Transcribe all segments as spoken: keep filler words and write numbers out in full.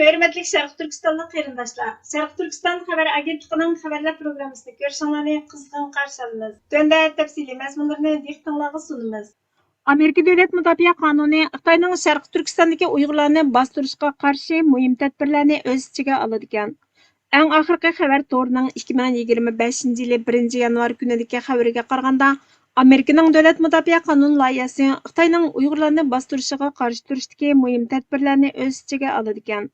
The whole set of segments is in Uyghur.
ھۆرمەتلىك شەرقىي تۈركىستانلىق قېرىنداشلار، شەرقىي تۈركىستان خەۋەر ئاگېنتلىقىنىڭ خەۋەرلەر پروگراممىسىنى كۆرۈشۈڭلارنى قىزغىن قارشى ئالىمىز. تۆۋەندە تەپسىلىي مەزمۇنلىرىنى دىققىتىڭلارغا سۇنىمىز. ئامېرىكا دۆلەت مۇداپىئە قانۇنى خىتاينىڭ شەرقىي تۈركىستاندىكى ئۇيغۇرلارنى باستۇرۇشقا قارشى مۇھىم تەدبىرلەرنى ئۆز ئىچىگە ئالىدىكەن. ئەڭ ئاخىرقى خەۋەر تورىنىڭ ئىككى مىڭ يىگىرمە بەشىنچى يىلى بىرىنچى يانۋار كۈنىدىكى خەۋىرىگە قارىغاندا، ئامېرىكىنىڭ دۆلەت مۇداپىئە قانۇن لايىھەسى خىتاينىڭ ئۇيغۇرلارنى باستۇرۇشىغا قارشى تۇرۇشتىكى مۇھىم تەدبىرلەرنى ئۆز ئىچىگە ئالىدىكەن.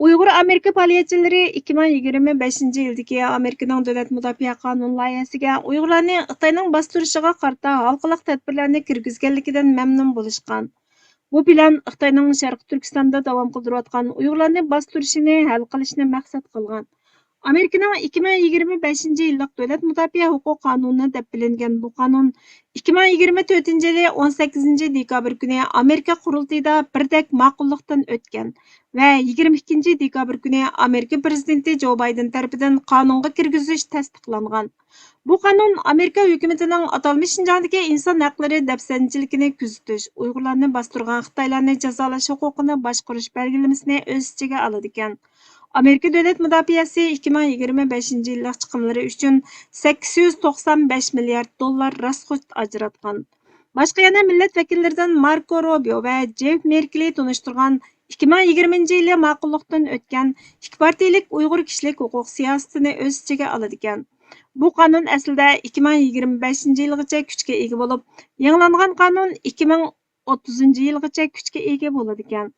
ئۇيغۇر ئامېرىكا پائالىيەتچىلىرى ئىككى مىڭ يىگىرمە بەشىنچى يىلدىكى ئامېرىكىنىڭ دۆلەت مۇداپىئە قانۇن لايىھەسىگە ئۇيغۇرلارنى خىتاينىڭ باستۇرۇشىغا قارىتا ھالقىلىق تەدبىرلەرنى كىرگۈزگەنلىكىدىن مەمنۇن بولۇشقان. بۇ پىلان خىتاينىڭ شەرقىي تۈركىستاندا داۋام قىلدۇرۇۋاتقان ئۇيغۇرلارنى باستۇرۇشىنى ھەل قىلىشنى مەقسەت قىلغان. ئامېرىكىنىڭ ئىككى مىڭ يىگىرمە بەشىنچى يىللىق دۆلەت مۇداپىئە ھوقۇق قانۇنى دەپ بىلىنگەن بۇ قانۇن ئىككى مىڭ يىگىرمە تۆتىنچى يىلى ئون سەككىزىنچى دېكابىر كۈنى ئامېرىكا قۇرۇلتىيىدا بىردەك ماقۇللۇقتىن ئۆتكەن ۋە يىگىرمە ئىككىنچى دېكابىر كۈنى ئامېرىكا پىرېزىدېنتى جو بايدېن تەرىپىدىن قانۇنغا كىرگۈزۈش تەستىقلانغان. بۇ قانۇن ئامېرىكا ھۆكۈمىتىنىڭ ئاتالمىش شىنجاڭدىكى ئىنسان ھەقلىرى دەپسەندىچىلىكىنى كۆزىتىش، ئۇيغۇرلارنى باستۇرغان خىتايلارنى جازالاش ھوقۇقىنى باشقۇرۇش بەلگىلىمىسىنى ئۆز ئىچىگە ئالىدىكەن. ئامېرىكا دۆلەت مۇداپىئەسى ئىككى مىڭ يىگىرمە بەشىنچى يىللىق چىقىملىرى ئۈچۈن سەككىز يۈز توقسان بەش مىليارد دوللار راسخوت ئاجراتقان. باشقا يەنە مىللەت ۋەكىللىرىدىن ماركو روبىيو ۋە جېف مېركېلى تونۇشتۇرغان ئىككى مىڭ يىگىرمىنچى يىلى ماقۇللۇقتىن ئۆتكەن ئىككى پارتىيەلىك ئۇيغۇر كىشىلىك ھوقۇق سىياسىتىنى ئۆز ئىچىگە ئالىدىكەن. بۇ قانۇن ئەسلىدە ئىككى مىڭ يىگىرمە بەشىنچى يىلغىچە كۈچكە ئىگە بولۇپ، يېڭىلانغان قانۇن ئىككى مىڭ ئوتتۇزىنچى يىلغىچە كۈچكە ئىگە بولىدىكەن.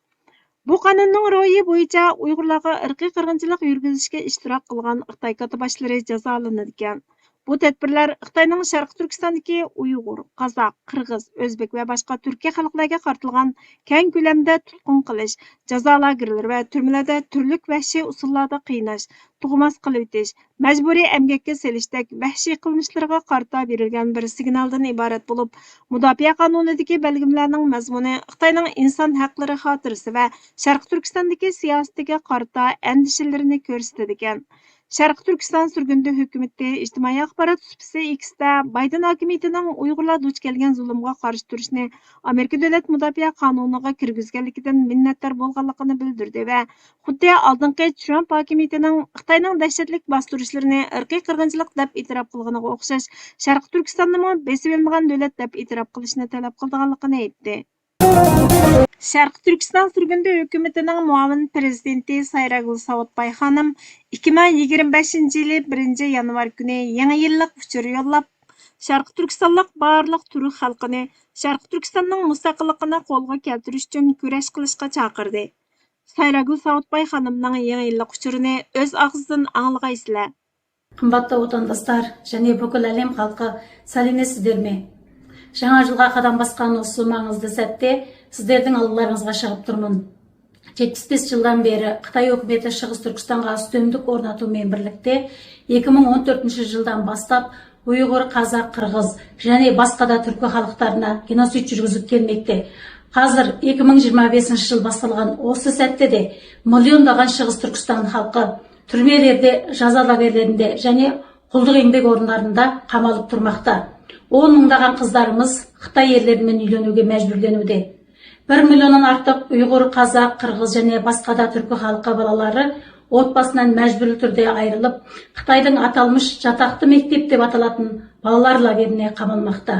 بۇ قانۇننىڭ روھى بويىچە ئۇيغۇرلارغا ئىرقىي قىرغىنچىلىق يۈرگۈزۈشكە ئىشتىراك قىلغان خىتاي كاتتىباشلىرى جازالىنىدىكەن. بۇ تەدبىرلەر خىتاينىڭ شەرقىي تۈركىستاندىكى ئۇيغۇر، قازاق، قىرغىز، ئۆزبېك ۋە باشقا تۈركىي خەلقلەرگە قارىتىلغان كەڭ كۆلەمدە تۇتقۇن قىلىش، جازا لاگېرلىرى ۋە تۈرمىلەردە تۈرلۈك ۋەھشىي ئۇسۇللاردا قىيناش، تۇغماس قىلىۋېتىش، مەجبۇرىي ئەمگەككە سېلىشتەك ۋەھشىي قىلمىشلىرىغا قارىتا بېرىلگەن بىر سىگنالدىن ئىبارەت بولۇپ، مۇداپىئە قانۇنىدىكى بەلگىلىمىلەرنىڭ مەزمۇنى خىتاينىڭ ئىنسان ھەقلىرى خاتىرىسى ۋە شەرقىي تۈركىستاندىكى سىياسىتىگە قارىتا ئەندىشىلىرىنى كۆرسىتىدىكەن. شەرقىي تۈركىستان سۈرگۈندە ھۆكۈمىتى ئىجتىمائىي ئاخبارات سۇپىسى ئېكستا بايدېن ھاكىمىيىتىنىڭ ئۇيغۇرلار دۇچ كەلگەن زۇلۇمغا قارشى تۇرۇشنى ئامېرىكا دۆلەت مۇداپىئە قانۇنىغا كىرگۈزگەنلىكىدىن مىننەتدار بولغانلىقىنى بىلدۈردى ۋە خۇددى ئالدىنقى ترامپ ھاكىمىيىتىنىڭ خىتاينىڭ دەھشەتلىك باستۇرۇشلىرىنى ئىرقىي قىرغىنچىلىق دەپ ئېتىراپ قىلغىنىغا ئوخشاش، شەرقىي تۈركىستاننىمۇ بېسىۋېلىنغان دۆلەت دەپ ئېتىراپ قىلىشنى تەلەپ قىلىدىغانلىقىنى ئېيتتى. شەرقىي تۈركىستان سۈرگۈندە ھۆكۈمىتىنىڭ مۇئاۋىن پىرېزىدېنتى سايراگۈل ساۋۇتباي خانىم ئىككى مىڭ يىگىرمە بەشىنچى يىلى بىرىنچى يانۋار كۈنى يېڭى يىللىق ئۇچۇر يوللاپ، شەرقىي تۈركىستانلىق بارلىق تۈرك خەلقىنى شەرقىي تۈركىستاننىڭ مۇستەقىللىقىنى قولغا كەلتۈرۈش ئۈچۈن كۈرەش قىلىشقا چاقىردى. سايراگۈل ساۋۇتباي خانىمنىڭ يېڭى يىللىق ئۇچۇرىنى ئۆز ئاغزىدىن ئاڭلىغايسىلەر. قىممەتلىك ۋەتەنداشلار، جەنۇبىي پۈتكۈل ئەلەم خەلقى، سەلىنى سىزدىرمەي. يېڭى يىلغا قەدەم باسقان ئۇسۇلماڭىزدا سەتتى، سىزدىردىن ئالدىلارىڭىزغا شىغىپ تۇرمۇن. يەتمىش بەش يىلدىن بېرى خىتاي ھۆكۈمىتى شىغىس تۈركىستانغا ئۈستۈنلۈك ئورناتۇۋ مەمۇرلۇقى ئىككى مىڭ ئون تۆتىنچى يىلدىن باشلاپ ئۇيغۇر، قازاق، قىرغىز، يەنى باشقا دا تۈركىي خەلقلەرنى گېنوسىد يۈرگۈزۈپ كەلمەكتە. ھازىر ئىككى مىڭ يىگىرمە بەشىنچى يىل باشلانغان ئوسۇ سەتتىدە مىليوندىغان شىغىس تۈركىستان خەلقى تۈرمىلەردە، جازا لاگېرلىرىدا، يەنى قۇللۇق ئەمگەك ئورۇنلىرىدا قامىلىپ تۇرماقتا. ئون مىڭدىغان قىزلىرىمىز خىتاي يەرلىرىدىن يۆلىنىۋگە مەجبۇرلىنىۋىدى. بىر مىليوندىن ئارتۇق ئۇيغۇر، قازاق، قىرغىز يەنى باشقا دا تۈركىي خەلقى بالىلىرى ئوتپاسىدىن مەجبۇرىي تۈردە ئايرىلىپ، خىتاينىڭ ئاتالمىش چاتاقتا مەكتەپ دەپ ئاتالاتتىن بالىلار لاگېرىنى قامالماقتا.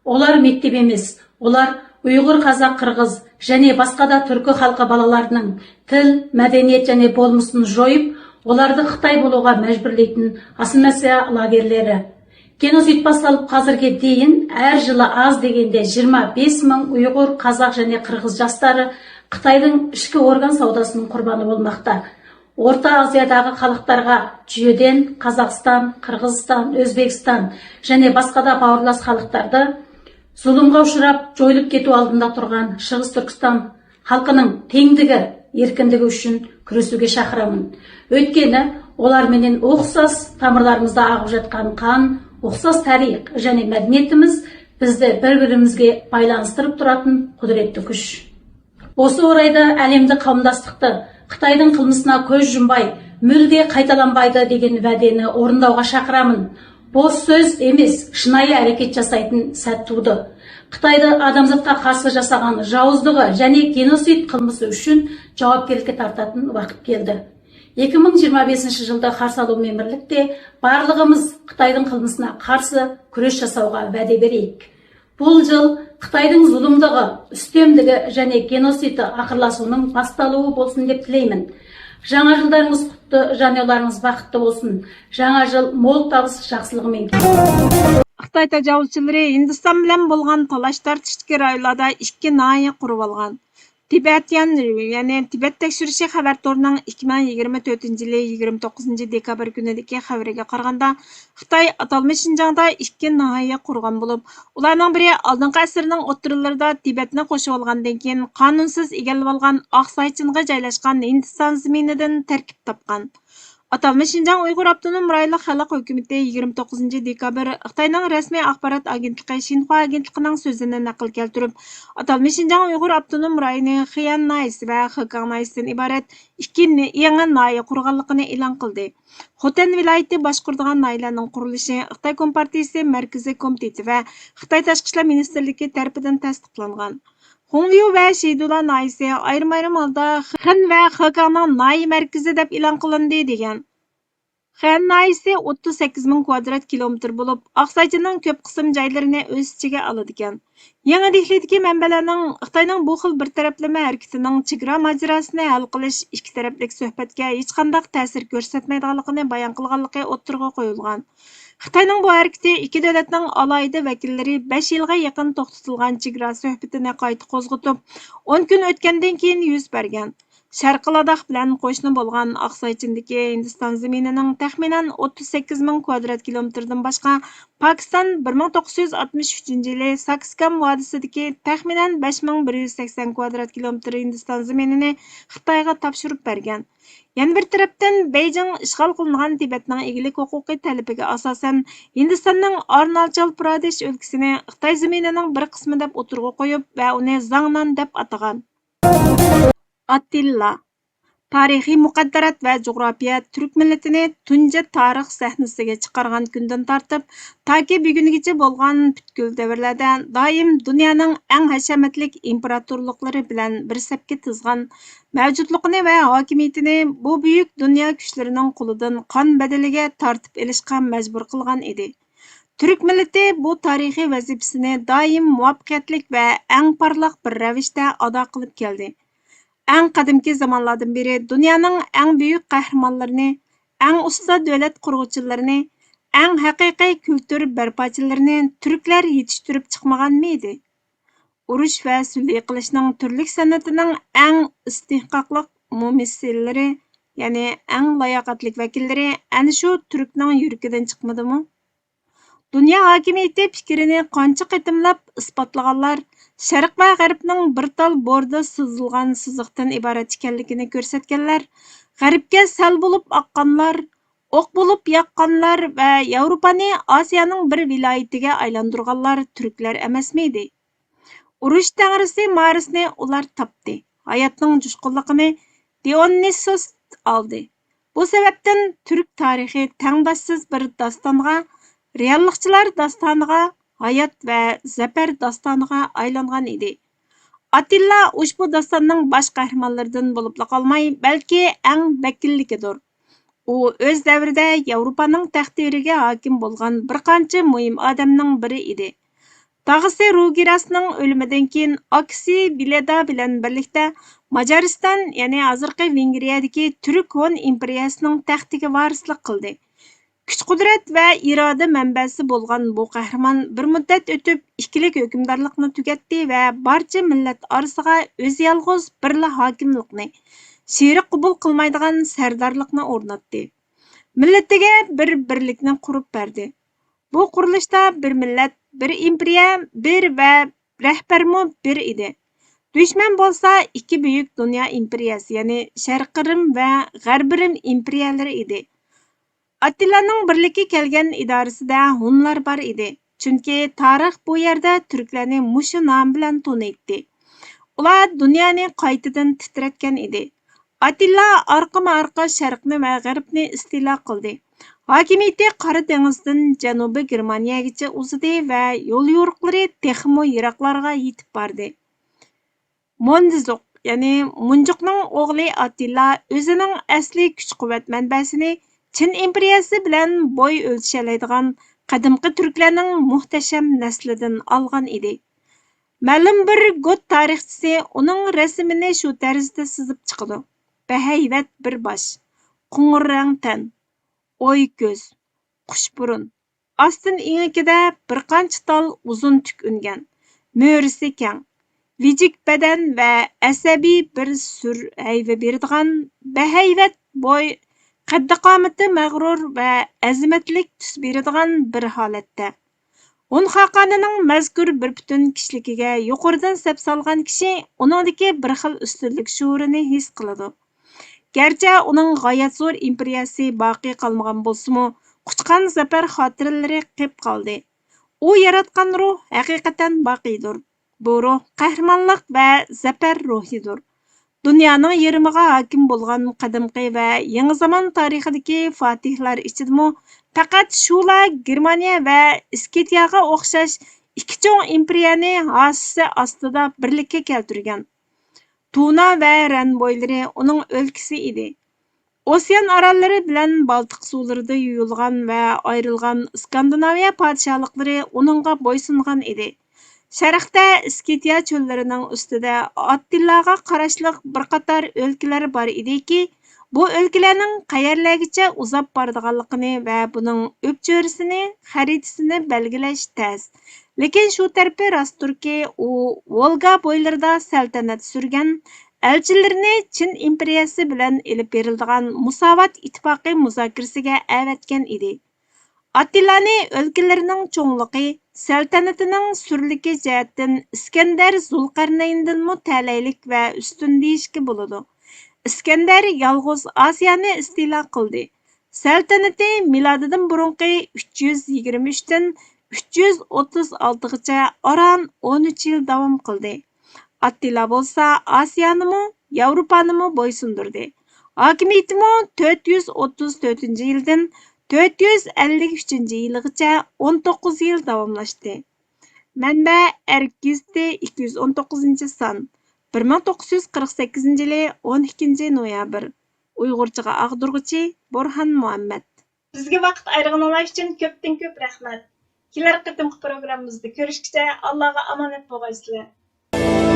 ئۇلار مەكتەپ ئەمەس، ئۇلار ئۇيغۇر، قازاق، قىرغىز، يەنى باشقا دا تۈركىي خەلقى بالىلارنىڭ تىل، مەدەنىيەت يەنى بولمىسىنى جويۇپ، ئۇلارنى خىتاي بولۇشقا مەجبۇرلايدىغان ئاسسىمىلياتسىيە لاگېرلىرى. گېنوسىد باشلىنىپ ھازىرغا دېيىن ھەر يىلى ئاز دېگەندە يىگىرمە بەش مىڭ ئۇيغۇر، قازاق يەنى قىرغىز جاسلىرى خىتاينىڭ ئىچكى ئورگان سوداسىنىڭ قۇربانى بولماقتا. ئورتا ئازىيادىكى خەلقلەرگە جۈيدەن، قازاقىستان، قىرغىزىستان، ئۆزبېكىستان، يەنى باشقا دا باغرىلاش خەلقلەردە زۇلۇمغا ئۇچراپ، جويۇلۇپ كېتىش ئالدىدا تۇرغان شىغىس تۈركىستان خەلقىنىڭ تەڭلىكى، ئېركىنلىكى ئۈچۈن كۈرىشىشكە چاقىرىمەن. ئۆيتكىنى ئۇلار مېنىڭ ئوخشاش تامىرلىرىمىزدا ئاغىپ ياتقان قان، ئوخشاش تارىخ، يەنى مەدەنىيىتىمىز بىزنى بىر-بىرىمىزگە بايلاشتۇرۇپ تۇراتتىن قۇدرەتلىك كۈچ. ئوسۇ ئورايدا ئەلەمدە قاۋمداشلىقتا خىتاينىڭ قىلمىشىنا كۆز يۇمماي، مۈلدە قايتالانمايدۇ دېگەن ۋەدىنى ئورۇنداۋغا چاقىرىمەن. بوش سۆز ئەمەس، شىنايى ھەرىكەت جاسايدىن سەت تۇرىدۇ. خىتايدا ئادەمزاتقا قارشى جاساغان جاۋۇزلۇقى، يەنى گېنوسىد قىلمىشى ئۈچۈن جاۋابكارلىققا تارتىدىغان ۋاقىت كەلدى. ئىككى مىڭ يىگىرمە بەشىنچى يىلدا خەلقئارا ئومۇمىي بىرلىكتە بارلىقىمىز خىتاينىڭ قىلمىشىغا قارشى كۈرەش جاساۋغا ۋەدە بېرەيلى. بۇ يىل خىتاينىڭ زۇلۇملۇقى، ئۈستەملىكى، يەنى گېنوسىدى ئاخىرلاشۇۋنىڭ باشلىنىشى بولسۇن دەپ تىلەيمەن. يېڭى يىللىرىڭىز قۇتلۇق، يېڭى يىللىرىڭىز بەختلىك بولسۇن. يېڭى يىل مول تاپشۇرۇق شەخسلىكىمىز. خىتاي تاجاۋۇزچىلىرى ھىندىستان بىلەن بولغان تالاش تارتىشتىكى رايونلاردا ئىككى ناھىيە قۇرۇۋالغان. تىبەتيەن، يەنى تىبەت تەكشۈرۈشى خەۋەر تورىنىڭ ئىككى مىڭ يىگىرمە تۆتىنچى يىلى يىگىرمە توققۇزىنچى دېكابىر كۈنىدىكى خەۋىرىگە قارىغاندا، خىتاي ئاتالمىش شىنجاڭدا ئىككى ناھىيە قۇرغان بولۇپ، ئۇلارنىڭ بىرى ئالدىنقى ئەسىرنىڭ ئوتتۇرىلىرىدا تىبەتنى قورشىۋالغاندىن كېيىن قانۇنسىز ئىگىلىۋالغان ئاقسايچىنغا جايلاشقان ھىندىستان زېمىنىدىن تەركىب تاپقان. ئاتالمىش شىنجاڭ ئۇيغۇر ئاپتونوم رايونلۇق خەلق ھۆكۈمىتى يىگىرمە توققۇزىنچى دېكابىر خىتاينىڭ رەسمىي ئاخبارات ئاگېنتلىقى شىنخۇا ئاگېنتلىقىنىڭ سۆزىنى نەقىل كەلتۈرۈپ، ئاتالمىش شىنجاڭ ئۇيغۇر ئاپتونوم رايونى خىيەن ناھىيەسى ۋە خېكاڭ ناھىيەسىدىن ئىبارەت ئىككى نى-، يېڭى ناھىيە قۇرغانلىقىنى ئېلان قىلدى. خوتەن ۋىلايىتى باشقۇرىدىغان ناھىيەلەرنىڭ قۇرۇلۇشى خىتاي كومپارتىيىسى مەركىزىي كومىتېتى ۋە خىتاي تاشقى ئىشلار مىنىستىرلىكى تەرىپىدىن تەستىقلانغان. خۇڭليۇ ۋە شىدۇلا ناھىيەسى ئايرىم-ئايرىم ھالدا خېن ۋە خېكاڭنىڭ ناھىيە مەركىزى دەپ ئېلان قىلىندى، دېگەن. خېن ناھىيەسى ئوتتۇز سەككىز مىڭ كۋادرات كىلومېتىر بولۇپ، ئاقسايچىنىڭ كۆپ قىسىم جايلىرىنى ئۆز ئىچىگە ئالىدىكەن. يېڭى دېھلىدىكى مەنبەلەرنىڭ خىتاينىڭ بۇ خىل بىر تەرەپلىمە ھەرىكىتىنىڭ چېگرا ماجىراسىنى ھەل قىلىش ئىككى تەرەپلىك سۆھبەتكە ھېچقانداق تەسىر كۆرسەتمەيدىغانلىقىنى بايان قىلغانلىقى ئوتتۇرىغا قويۇلغان. خىتاينىڭ بۇ ھەرىكىتى ئىككى دۆلەتنىڭ ئالاھىدە ۋەكىللىرى بەش يىلغا يېقىن توختىتىلغان چېگرا سۆھبىتىنى قايتا قوزغىتىپ، ئون كۈن ئۆتكەندىن كېيىن يۈز بەرگەن. شەرقىي لاداخ بىلەن قوشنا بولغان ئاقسايچىندىكى ھىندىستان زېمىنىنىڭ تەخمىنەن ئوتتۇز سەككىز مىڭ كۋادرات كىلومېتىردىن باشقا، پاكىستان بىر مىڭ توققۇز يۈز ئاتمىش ئۈچىنچى يىلى ساكسكام ۋادىسىدىكى تەخمىنەن بەش مىڭ بىر يۈز سەكسەن كۋادرات كىلومېتىر ھىندىستان زېمىنىنى خىتايغا تاپشۇرۇپ بەرگەن. يەنە بىر تەرەپتىن، بېيجىڭ ئىشغال قىلىنغان تىبەتنىڭ ئىگىلىك ھوقۇقى تەلىپىگە ئاساسەن، ھىندىستاننىڭ ئارۇناچال پرادېش ئۆلكىسىنى خىتاي زېمىنىنىڭ بىر قىسمى دەپ ئوتتۇرىغا قويۇپ ۋە ئۇنى زاڭنان دەپ ئاتىغان. ئاتىللا. تارىخىي مۇقەددەرات ۋە جۇغراپىيە تۈرك مىللىتىنى تۇنجى تارىخ سەھنىسىگە چىقارغان كۈندىن تارتىپ، تاكى بۈگۈنگىچە بولغان پۈتكۈل دەۋرلەردە دائىم دۇنيانىڭ ئەڭ ھەشەمەتلىك ئىمپېراتورلۇقلىرى بىلەن بىر سەپكە تىزغان، مەۋجۇتلۇقىنى ۋە ھاكىمىيىتىنى بۇ بۈيۈك دۇنيا كۈچلىرىنىڭ قولىدىن قان بەدىلىگە تارتىپ ئېلىشقا مەجبۇر قىلغان ئىدى. تۈرك مىللىتى بۇ تارىخىي ۋەزىپىسىنى دائىم مۇۋەپپەقىيەتلىك ۋە ئەڭ پارلاق بىر رەۋىشتە ئادا قىلىپ كەلدى. ئەڭ قەدىمكى زامانلاردىن بېرى دۇنيانىڭ ئەڭ بۈيۈك قەھرىمانلىرىنى، ئەڭ ئۇستا دۆلەت قۇرغۇچىلىرىنى، ئەڭ ھەقىقىي كۈلتۈر بەرپاچىلىرىنى تۈركلەر يېتىشتۈرۈپ چىقمىغانمىدى؟ ئۇرۇش ۋە سۈلھى قىلىشنىڭ تۈرلۈك سەنئىتىنىڭ ئەڭ ئىستىھقاقلىق مۇمىسسىللىرى، يەنى ئەڭ لاياقەتلىك ۋەكىللىرى ئەنە شۇ تۈركنىڭ يۈرىكىدىن چىقمىدىمۇ؟ دۇنيا ھاكىمىيىتى پىكرىنى قانچە قېتىملاپ ئىسپاتلىغانلار شەرق ۋە غەربنىڭ بىر تال بوردا سىزىلغان سىزىقتىن ئىبارەت ئىكەنلىكىنى كۆرسەتكەنلەر، غەربكە سەل بولۇپ ئاققانلار، ئوق بولۇپ ياغقانلار ۋە ياۋروپانى ئاسىيانىڭ بىر ۋىلايىتىگە ئايلاندۇرغانلار تۈركلەر ئەمەسمىدى؟ ئۇرۇش تەڭرىسى مارسنى ئۇلار تاپتى، ھاياتنىڭ جۇشقۇنلۇقىنى دىئونىسۇس ئالدى. بۇ سەۋەبتىن تۈرك تارىخى تەڭداشسىز بىر داستانغا، رېئاللىقچىلار داستانىغا، ھايات ۋە زەپەر داستانىغا ئايلانغان ئىدى. ئاتىللا ئۇشبۇ داستاننىڭ باش قەھرىمانلىرىدىن بولۇپلا قالماي، بەلكى ئەڭ ۋەكىللىكىدۇر. ئۇ ئۆز دەۋرىدە ياۋروپانىڭ تەقدىرىگە ھاكىم بولغان بىر قانچە مۇھىم ئادەمنىڭ بىرى ئىدى. داغىسى روگېراسنىڭ ئۆلۈمىدىن كېيىن، ئاكىسى ۋىلېدا بىلەن بىرلىكتە ماجارىستان، يەنى ھازىرقى ۋېنگرىيەدىكى تۈرك ھون ئىمپېرىيەسىنىڭ تەختىگە ۋارىسلىق قىلدى. كۈچ-قۇدرەت ۋە ئىرادە مەنبەسى بولغان بۇ قەھرىمان بىر مۇددەت ئۆتۈپ، ئىككىلىك ھۆكۈمدارلىقنى تۈگەتتى ۋە بارچە مىللەت ئارىسىغا ئۆزى يالغۇز بىرلا ھاكىملىقنى، شېرىك قوبۇل قىلمايدىغان سەردارلىقنى ئورناتتى. مىللىتىگە بىر بىرلىكنى قۇرۇپ بەردى. بۇ قۇرۇلۇشتا بىر مىللەت، بىر ئىمپېرىيە، بىر ۋە رەھبەرمۇ بىر ئىدى. دۈشمەن بولسا ئىككى بۈيۈك دۇنيا ئىمپېرىيەسى، يەنى شەرقىي رىم ۋە غەربىي رىم ئىمپېرىيەلىرى ئىدى. ئاتىللانىڭ بىرلىككە كەلگەن ئىدارىسىدە ھونلار بار ئىدى، چۈنكى تارىخ بۇ يەردە تۈركلەرنى مۇشۇ نام بىلەن تونۇيتتى. ئۇلار دۇنيانى قايتىدىن تىترەتكەن ئىدى. ئاتىللا ئارقىمۇ ئارقا شەرقنى ۋە غەربنى ئىستىلا قىلدى. ھاكىمىيىتى قارا دېڭىزدىن جەنۇبىي گېرمانىيەگىچە ئۇزىدى ۋە يوليورۇقلىرى تېخىمۇ يىراقلارغا يېتىپ باردى. مونزۇق، يەنى مۇنجۇقنىڭ ئوغلى ئاتتىلا ئۆزىنىڭ ئەسلىي كۈچ-قۇۋۋەت مەنبەسىنى چىن ئىمپېرىيەسى بىلەن بوي ئۆلچىشەلەيدىغان قەدىمكى تۈركلەرنىڭ مۇھتەشەم نەسلىدىن ئالغان ئىدى. مەلۇم بىر گوت تارىخچىسى ئۇنىڭ رەسىمىنى شۇ تەرزدە سىزىپ چىقىدۇ: بەھەيۋەت بىر باش، قوڭۇر رەڭ تەن، ئوي كۆز، قۇش بۇرۇن، ئاستىن ئېڭىكىدە بىر قانچە تال ئۇزۇن تۈك ئۈنگەن، مۈرىسى كەڭ، ۋىجىك بەدەن ۋە ئەسەبىي بىر سۈر ھەيۋە بېرىدىغان، بەھەيۋەت بوي، قەددى-قامىتى مەغرۇر ۋە ئەزىمەتلىك تۈس بېرىدىغان بىر ھالەتتە. ھون خاقانىنىڭ مەزكۇر بىر پۈتۈن كىشىلىكىگە يۇقىرىدىن سەپ سالغان كىشى ئۇنىڭدىكى بىر خىل ئۈستۈنلۈك شورىنى ھېس قىلىدۇ. گەرچە ئۇنىڭ غايەت زور ئىمپېرىيەسى باقىي قالمىغان بولسىمۇ، قۇچقان زەپەر خاتىرىلىرى قېپ قالدى. ئۇ ياراتقان روھ ھەقىقەتەن باقىيدۇر. بۇ روھ قەھرىمانلىق ۋە زەپەر روھىدۇر. دۇنيانىڭ يېرىمىغا ھاكىم بولغان قەدىمكى ۋە يېڭى زامان تارىخىدىكى فاتىھلار ئىچىدىمۇ پەقەت شۇلا گېرمانىيە ۋە ئىسكىتىياغا ئوخشاش ئىككى چوڭ ئىمپېرىيەنى ھاسىسى ئاستىدا بىرلىككە كەلتۈرگەن. تۇنا ۋە رەن بويلىرى ئۇنىڭ ئۆلكىسى ئىدى. ئوسيان ئاراللىرى بىلەن بالتىق سۇلىرىدا يۇيۇلغان ۋە ئايرىلغان ئىسكاندىناۋىيە پادىشاھلىقلىرى ئۇنىڭغا بويسۇنغان ئىدى. شەرقتە ئىسكىتىيا چۆللىرىنىڭ ئۈستىدە ئاتتىلاغا قاراشلىق بىر قاتار ئۆلكىلەر بار ئىدىكى، بۇ ئۆلكىلەرنىڭ قەيەرلەرگىچە ئۇزاپ بارىدىغانلىقىنى ۋە بۇنىڭ ئۆپچۆرىسىنى، خەرىتىسىنى بەلگىلەش تەس. لېكىن شۇ تەرىپى راستتۇركى، ئۇ ۋولگا بويلىرىدا سەلتەنەت سۈرگەن ئەلچىلىرىنى چىن ئىمپېرىيەسى بىلەن ئېلىپ بېرىلىدىغان مۇساۋات ئىتتىپاقى مۇزاكىرىسىگە ئەۋەتكەن ئىدى. ئاتتىلانى ئۆلكىلىرىنىڭ چوڭلۇقى، سەلتەنىتىنىڭ سۈرلۈكى جەھەتتىن ئىسكەندەر زۇلقەرنەيندىنمۇ تەلەيلىك ۋە ئۈستۈن دېيىشكە بولىدۇ. ئىسكەندەر يالغۇز ئاسىيانى ئىستىلا قىلدى. سەلتەنىتى مىلادىدىن بۇرۇنقى ئۈچ يۈز يىگىرمە ئۈچتىن ئۈچ يۈز ئوتتۇز ئالتىغىچە ئاران ئون ئۈچ يىل داۋام قىلدى. ئاتتىلا بولسا ئاسىيانىمۇ، ياۋروپانىمۇ بويسۇندۇردى. ھاكىمىيىتىمۇ تۆت يۈز ئوتتۇز تۆتىنچى يىلدىن تۆت يۈز ئەللىك ئۈچىنچى يىلىغىچە ئون توققۇز يىل داۋاملاشتى. مەنبە: ئەرك گېزىتى، ئىككى يۈز ئون توققۇزىنچى سان، بىر مىڭ توققۇز يۈز قىرىق سەككىزىنچى يىلى ئون ئىككىنچى نويابىر. ئۇيغۇرچىغا ئاغدۇرغۇچى بورھان مۇھەممەت. بىزگە ۋاقىت ئايرىغىنىڭلار ئۈچۈن كۆپتىن كۆپ رەھمەت. كېلەر قېتىمقى پروگراممىمىزدا كۆرۈشكىچە ئاللاغا ئامانەت بولغايسىلەر.